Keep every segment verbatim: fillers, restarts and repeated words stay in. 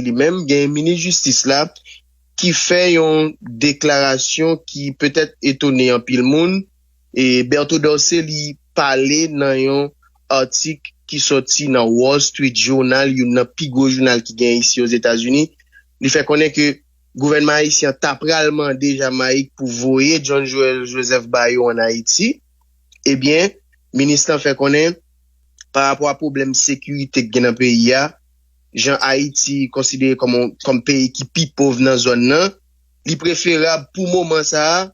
Li menm, gen minis jistis la ki fè yon deklarasyon ki petèt etone anpil moun. E Berto Dorcé, li pale nan yon atik ki soti nan Wall Street Journal, youn nan pi gwo jounal ki gen isi Ozetazini. Li fè konnen ke gouvènman ayisyen an ta pral mande Jamayik pou voye John Joel Joseph ba yo ann Ayiti. Ebyen, minis lan fè konnen, pa rapò a pwoblèm sekirite k gen nan peyi a, jan Ayiti konsidere kòm, kòm peyi ki pi pòv nan zòn nan, li preferab pou moman sa a,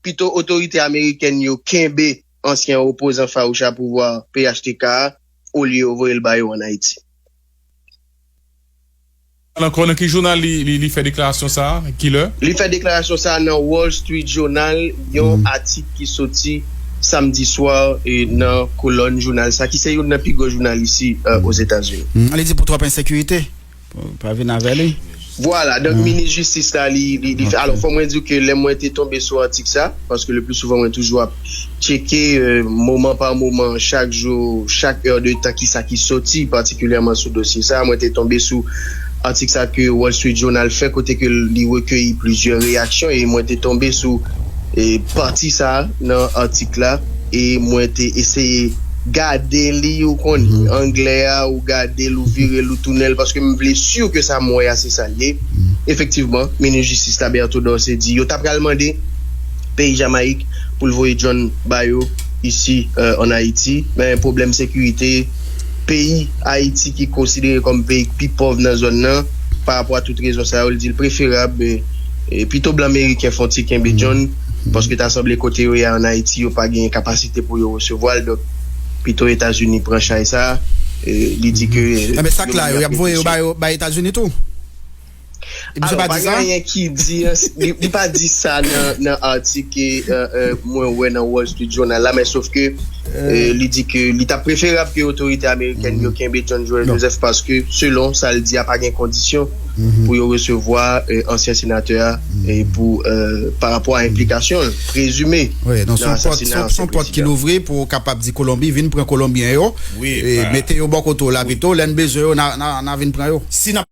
pito otorite amerikèn yo kenbe ansyen opozan fawouch a pouvwa, P H T K a, olye yo voye l ba yo ann Ayiti. Ankò, nan ki jounal li, li, li fè deklarasyon sa a? Ki lè? Li fè deklarasyon sa a nan Wall Street Journal, yon atik ki soti samdi swa e nan kolòn jounal sa, ki se youn nan pi gwo jounal isi, e, Ozetazini. Li di pou twòp ensekirite, pa vin avè li. Vwala, donk minis jistis la, li, li, li fè. Alò, fò mwen di ke lè mwen te tonbe sou atik sa, paske le pli souvan mwen toujou ap tcheke, e, moman pa moman, chak jou, chak è de tan, kisa ki soti, patikilyèman sou dosye sa. Mwen te tonbe sou atik sa ke Wall Street Journal fè, kote ke li rekeyi plizyè reyaksyon, e mwen te tonbe sou, e, pati sa nan atik la, e mwen te eseye gade li, ou konn, anglè a, ou gade l, ou vire l, ou tounen l, paske m vle si ke sa m wè a, se sa l ye. Efektivman, minis jistis la, Berto Dorcé, di yo ta pral mande peyi Jamayik pou l voye John ba yo isi, e, ann Ayiti. Men pwoblèm sekirite, peyi Ayiti ki konsidere kòm peyi ki pi pòv nan zòn nan, pa rapò a tout rezon sa yo, li di l preferab, e, e, pito blan meriken fè yon ti kenbe John, paske ta sanble kote yo ye a ann Ayiti, yo pa gen kapasite pou yo resevwa l, donk pito Etazini pran chay sa a, e, li di ke, e, Enben, sa k la yo, y ap voye yo ba yo, bay Etazini tou? Misye pa di sa? Anyen ki di, li, li pa di sa nan, nan atik ke, e, e, mwen wè nan Wall Street Journal la, men sof ke, e, li di ke li ta preferab ke otorite amerikèn yo kenbe John Joel Joseph, paske selon sa l di a, pa gen kondisyon pou yo resevwa, e, ansyen senatè a, e, pou, e, pa rapò a enplikasyon l prezime nan asasina ansyen prezidan. Wi, donk se yon pòt ki louvri pou w kapab di Kolonbi vin pran Kolonbyen yo, e, mete yo bò kote w la pito, lè n bezwen yo, n a, n a, n a vin pran yo. Si n ap